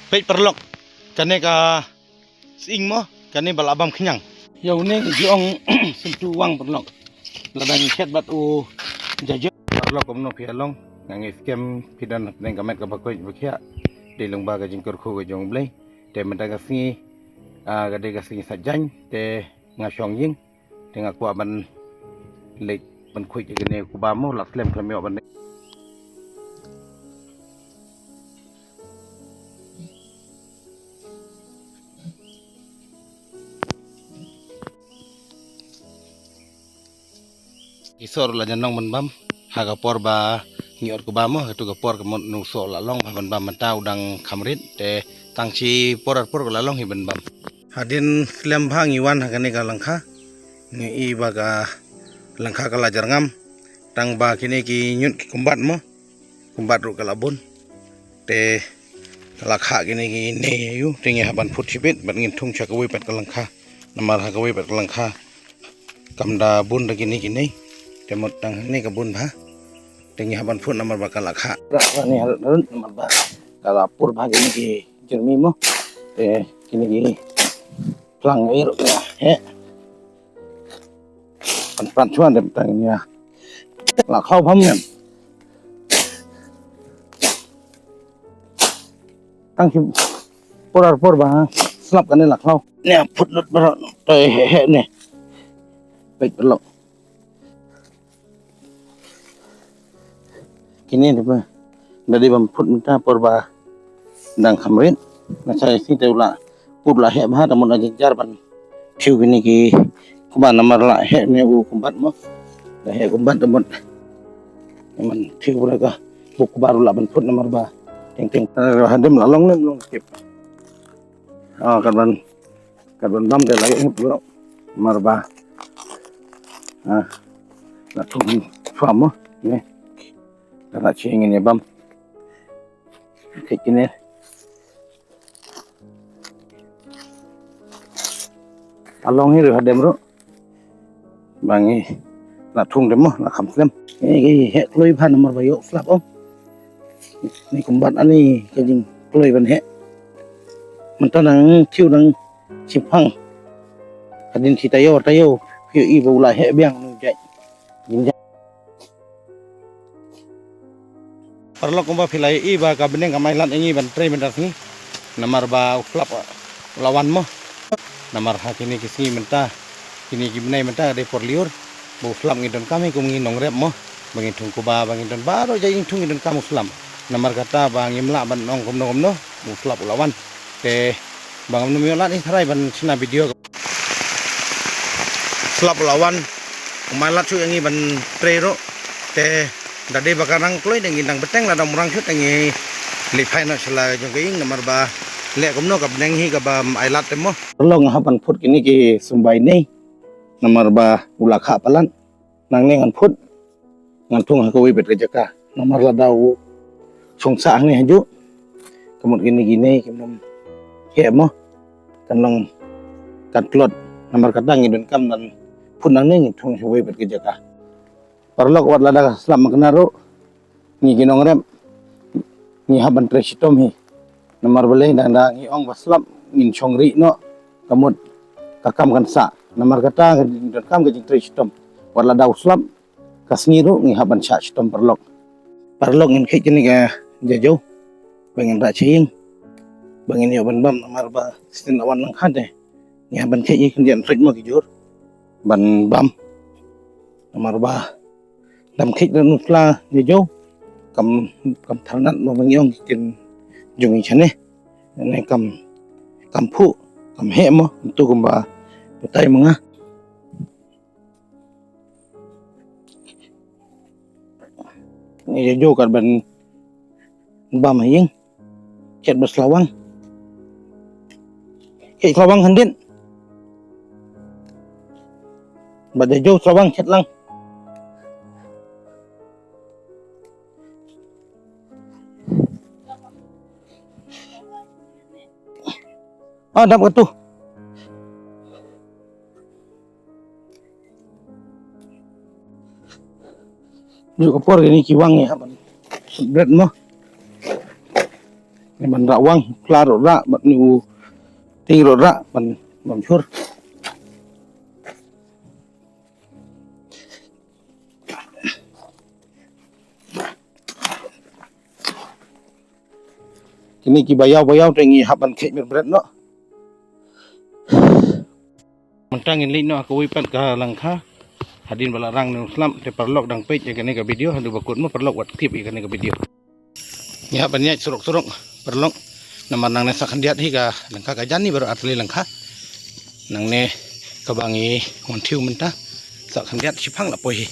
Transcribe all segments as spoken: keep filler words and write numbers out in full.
Peit paralok, kane ka sying mo, kane ba la bam khñiang. Ïa une ngi ju ong Syntu Wang paralok. Lada ngi khet bad u Jajo. Paralok kumno phi ïa long, nga ngeit skhem phi don hapdeng ka met kaba koit ba khiah. Dei lyngba ka jingkyrkhu ka jong U Blei. Te mynta ka sngi, ah, ka dei ka sngi Saitjaiñ, te nga shong ïing. Te nga kwah ban leit ban khuid ïa kane u kba mo, la slem khlem ïoh ban leit. Ki soh ruh la jan long ban bam ha ka por ba ngi ot kba mo, ha katu ka por ka mut u soh la long bha ban bam, mynta u dang kham rit, te tang shi por ar por ka la long hi ban bam. Hadien slem bha ngi wan ha kane ka lyngkha. Ngi i ba ka lyngkha ka la jyrngam. Tang ba kine ki ñiut ki kumbat mo. Kumbat ruh ka la bun. Te ka la khah kine ki nei ïa u. Te ngi hap ban phut shibit bad ngin thung sha kawei pat ka lyngkha. Namar ha kawei pat ka lyngkha kam da bun da kine ki nei. Te mut tang hangne ka bun bha. Te ngi hap ban phut namar ba ka la khah. Ra, ra ni harut harut namar ba ka la pur bha kine ki jyrmi mo. Te kine ki plang air. He. Pan pan chuan dem tang nia. La khlaw pham ngan. Tang ki por ar por ba slap kane la khlaw. Nia phut lut ba te he he ne. Peit lok. Kine de ba. Dadi bam phut mynta por ba dang kham rit. Na chai si te u la pur la heh bha, ta mut la jynjar ban thiew kine ki kba namar la heh ne u kumbat mo. La heh kumbat ta mut. Man thiew bra ka buk kba ruh la ban phut namar ba teng teng. Hadem la long nem long tip. Ah, kat ban, kat ban bam de la ïoh mut bro. Namar ba. Ah, la thung fam mo. Ne. Ka la chi ngin ïa bam. Thik kine. Along hi ruh hadem ruh. Ba ngi la thung dem mo, la kham slem. Ngi heh kloi bha namar ba ïoh slap ong. Ni kumbat ani ka jingkloi ban heh. Mynta nang thiew nang shipang. Hadien shi taïew taïew. Phi ïohi ba u la heh biang nu jait. Jing jait. Paralok kumba phi la ïohi ba ka bneng kam ailad ïa ngi ban trei mynta sngi. Namar ba u slap u la wan mo. Namar ha kine ki sngi mynta, kine ki bnai mynta ka dei por lyiur. Ba u slap ngi donkam hi kum ngi nongrep mo. Ba ngi thung kba, ba ngi don baroh jait jingthung ngi donkam u slap. Namar kata ba ngim lah ban ong kumno kumno, ba u slap u la wan. Te ba ngam nym ïoh lad hi tharai ban shna video. Slap u la wan. Um ailad shuh ïa ngi ban trei ruh. Te da dei ba ka rang kloi da ngi dang bteng la dang mrang shuh da ngi leit phai noh sha la jong ka ïing namar ba leh kumno ka bneng hi kaba ailad te mo. Paralok nga hap ban phut kine ki symbai nei. Namar ba u la khah palat. Nangne ngan phut. Ngan thung ha kawei pat ka jaka. Namar lada u shong sah hangne hajuh. Ka mut kine kine kim nym heh mo. Kan long kan tlot. Namar kata ngi donkam ban phut nangne ngin thung ha kawei pat ka jaka. Paralok wat lada ka slap makna ruh. Ngi ki nongrep. Ngi hap ban trei shitom hi. Namar balei dang da ngi ong ba slap ngin shong rieh noh. Ka mut ka kam kan sah. Namar kata ka donkam ka jingtrei shitom. Wat lada u slap. Ka sngi ruh ngi hap ban shah shitom paralok. Paralok ngin khih kine ka jajew. Ba ngin rah sha ïing. Ba ngin ïoh ban bam namar ba sien la wan lang khat eh. Ngi hap ban khih ïa khyndiat thik mo ki jur. Ban bam. Namar ba dam khih da nu sla jajew. Kam kam tharnat mo ba ngi ong ki kin jong ngi shane. Ne kam kam phuh kam heh mo tu kumba batai ma nga. Ngi ïa ju kat ban bam ha ïing. Khet ba slawang. Khet slawang handit. Ba da ju slawang khet lang. Ah, dap katu. Ju ka por kini ki wang ïa ban bret mo. Ni ban rah wang, kla rot rah, bad ni u ting rot rah, ban, ban chur. Kini ki bayaw bayaw te ngi hap ban khet mir bret no. Mynta ngin leit noh ha kawei pat ka langkha. Hadien ba la rang ne u slap te paralok dang peit ïa kane ka video haduh ba kut mo paralok wat skip ïa kane ka video. Ngi hap ban ïaid surok surok paralok. Namar nangne sa khyndiat hi ka langkha ka jan ni baroh ar tylli langkha. Nangne kaba ngi wan thiew mynta sa khyndiat shiphang la poi hi.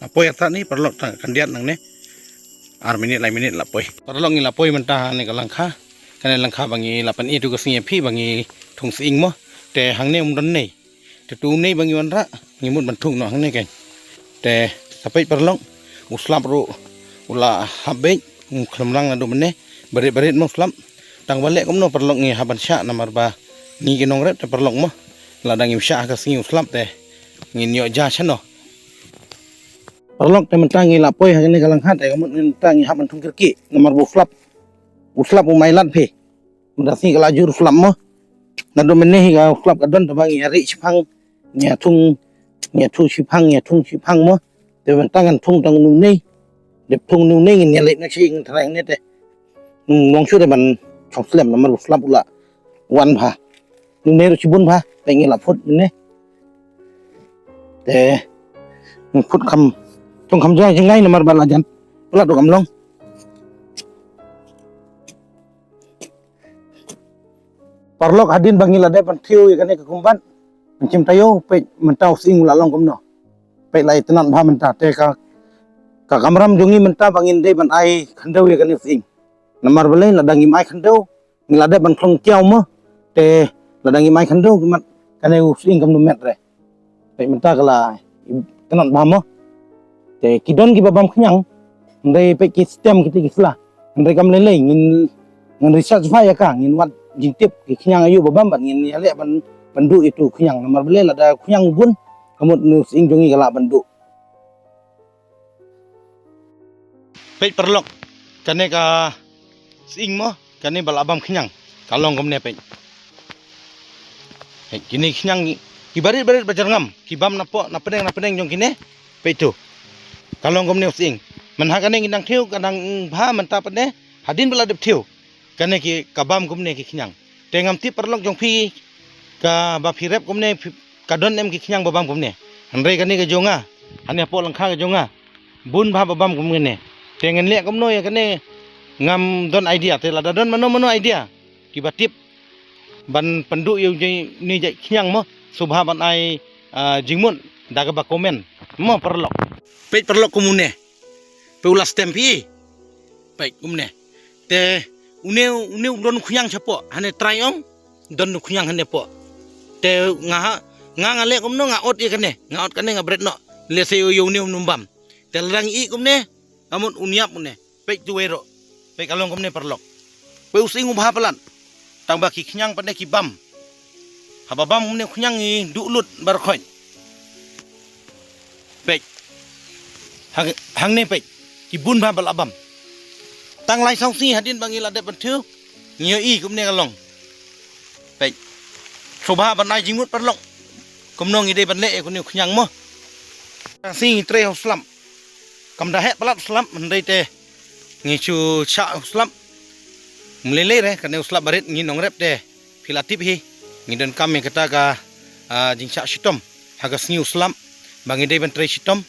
La poi artat ni paralok ta khyndiat nangne. Ar minit lai minit la poi. Paralok ngi la poi mynta ha ne ka langkha. Kane langkha ba ngi la pyni tu ka sngi phi ba ngi thung sying mo. Te hangne um don nei. Te tu nei ba ngi wanrah ngi mut ban thung noh hangne kan. Te sa peit paralok u slap ruh u la hap beit u khlem rang naduh mynne. Barit barit mo slap. Tang ba leh kumno paralok ngi hap ban shah namar ba ngi ki nongrep te paralok mo. Lada ngim shah ha ka sngi u slap te ngin ïoh ja shano. Paralok te mynta ngi la poi ha kane ka langkha te ka mut mynta ngi hap ban thung kyrkieh namar ba u slap. U slap u mai lad phi. Mynta sngi ka la jur u slap mo. Naduh mynne hi ka u slap ka don te ba ngi ïa rieh shiphang. Ngi ïa thung, ngi ïa thung shiphang, ngi ïa thung shiphang mo. Te mynta ngan thung tang u neu nei. Dep thung u neu nei ngin ïa leit na shi ngin tharai ne te. Hmm, mong shu te ban chong slem namar u slap u la wan bha. Neu nei ruh shibun bha, te ngi la phut ne. Te ngi phut kham, thung kham jai jngai namar ba la jan. Pula tu kam long. Paralok hadien ba ngi la dep ban thiew ïa kane ka kumban. Ngi chim taïew peit mynta u sying u la long kumno. Peit la ïa tnat bha mynta te ka, ka kamram jong ngi mynta ba ngin dei ban ai khyndew ïa kane u sying. Namar balei lada ngim ai khyndew ngi la dep ban khlong kiaw mo. Te lada ngim ai khyndew ki mat kane u sying kam nu met re. Peit mynta ka la tnat bha mo. Te ki don kiba bam khñiang. Hynrei peit ki stem kiti ki sla. Hynrei kam lei lei ngin, ngin research bha ïa ka ngin wad jingtip ki khñiang aïu ba bam bad ngin ïa leh ban, ban duh ïa tu khñiang namar balei lada khñiang bun ka mut nu sying jong ngi ka lah ban duh. Peit paralok kane ka sying mo. Kane ba la bam khñiang ka long kumne peit. Peit kine khñiang ki barit barit ba jyrngam ki bam na poh na pdeng na pdeng jong kine. Peit tu ka long kumne u sying. Mynha kane ngi dang thiew ka dang bha mynta pdeng hadien ba la dep thiew. Kane ki ka bam kumne ki khñiang. Te ngam tip paralok jong phi ka ba phi rep kumne phi, ka don em ki khñiang ba bam kumne. Hynrei kane ka jong nga hane hapoh langkha ka jong nga. Bun bha ba bam kumne. Te ngan leh kumno ïa kane ngam don idea te lada don mano mano idea kiba tip ban pynduh ïa u jai ni jai khñiang mo. Sngewbha ban ai, ah, jingmut da kaba comment mo paralok. Peit paralok kumne. Peit u la stem phi. Peit kumne. Te une une u don khñiang shapoh hane trai ong. Don khñiang hane poh. Te nga ha nga nga leh kumno nga ot ïa kane nga ot kane nga bret noh. Lehse ïa une u num bam. Te lada ngi ïeh kumne. Amut un ïap une. Peit tu wei ruh. Peit ka long kumne paralok. Peit u sying u bha palat. Tang ba ki khñiang pat ne ki bam. Haba bam kumne khñiang ngi duh lut baroh khoit. Peit. Hang, hangne peit. Ki bun bha ba la bam. Tang lai saw sngi hadien ba ngi la dep ban thiew. Ngi ïohi kumne ka long. Peit. Sngewbha ban ai jingmut paralok. Kumno ngi dei ban leh ïa kane u khñiang mo. Ka sngi ngi trei ha u slap. Kam da heh palat u slap hynrei te ngi shu shah ha u slap. Ym lei lei re kane u slap barit ngi nongrep te phi la tip hi. Ngi donkam ïa kata ka, ah, jingshah shitom ha ka sngi u slap ba ngi dei ban trei shitom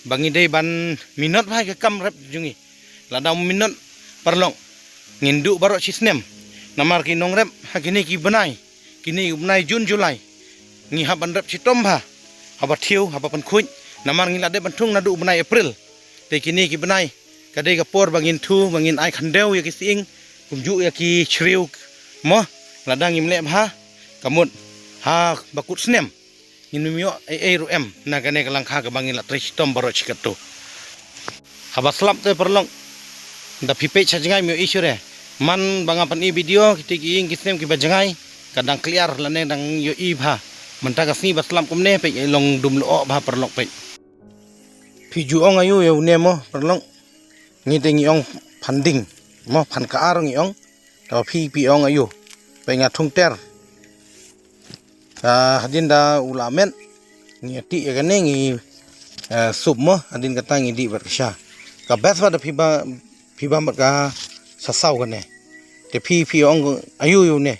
ba ngi dei ban minot bha ïa ka kam rep jong ngi. Lada ym minot paralok ngin duh baroh shi snem. Namar ki nongrep ha kine ki bnai, kine ki bnai Jun July ngi hap ban rep shitom bha. Haba thiew haba pynkhuid namar ngi la dep ban thung naduh u bnai April. Te kine ki bnai ka dei ka por ba ngin thu ba ngin ai khyndew ïa ki sying kumjuh ïa ki shriew mo. Lada ngim leh bha ka mut ha ba kut snem. Ngin ym ïoh ei ei ruh em na kane ka langkha kaba ngi la trei shitom baroh shi katto. Haba slap te paralok da phi peit sha jngai ym ïohi shuh re. Man ba nga pyni video kiti ki ïing ki snem kiba jngai ka dang clear lane dang ïohi bha. Mynta ka sngi ba slap kumne peit ei long dum lyoh bha paralok peit. Phi ju ong aïu ïa une mo paralok? Ngi te ngi ong phan ding mo, phan ka ar ngi ong. Te phi phi ong aïu? Peit nga thung ter. Ka hadien da u la met ngi tih ïa kane ngi, eh, sup mo, hadien kata ngi dih bad ka sha. Ka best bad da phi ba, phi bam bad ka sha saw kane. Te phi phi ong aïu ïa une?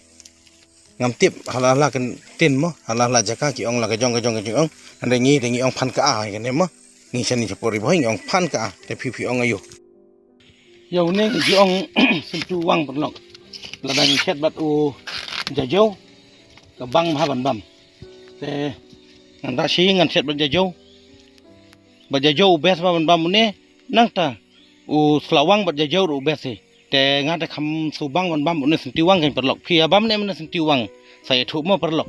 Ngam tip, ha la ha la ka ktien mo, ha la ha la jaka ki ong la ka jong ka jong ka jong. Hynrei ngi te ngi ong phan ka ar ïa kane mo. Ngi shane sha pori bhoi ngi ong phan ka ar, te phi phi ong aïu? Ïa une ngi ju ong syntu wang paralok. Lada ngi shet bad u jajew ka bang bha ban bam. Te ngan da shi ngan shet bad jajew. Bad jajew u best bha ban bam une, nangta u slawang bad jajew ruh u best hi. Te nga te kham shu bang ban bam une syntu wang kan paralok. Phi ïa bam ne une syntu wang? Sa ïathuh mo paralok.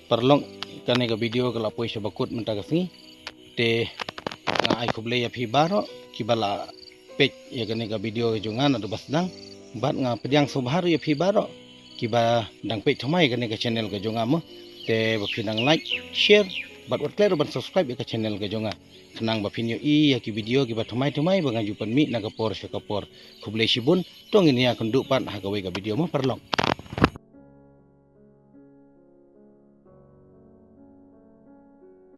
Paralok, kane ka video ka la poi sha ba kut mynta ka sngi. Te nga ai khublei ïa phi baroh kiba la peit ïa kane ka video ka jong nga naduh ba sdang. Bad nga pdiang sngewbha ruh ïa phi baroh kiba dang peit thymmai ïa kane ka channel ka jong nga mo. Te ba phin nang like, share bad wat klet ruh ban subscribe ïa ka channel ka jong nga, khnang ba phin ïohi ïa ki video kiba thymmai thymmai ba nga ju pynmih na ka por sha ka por. Khublei shibun, to ngin ïakynduh pat ha kawei ka video mo paralok.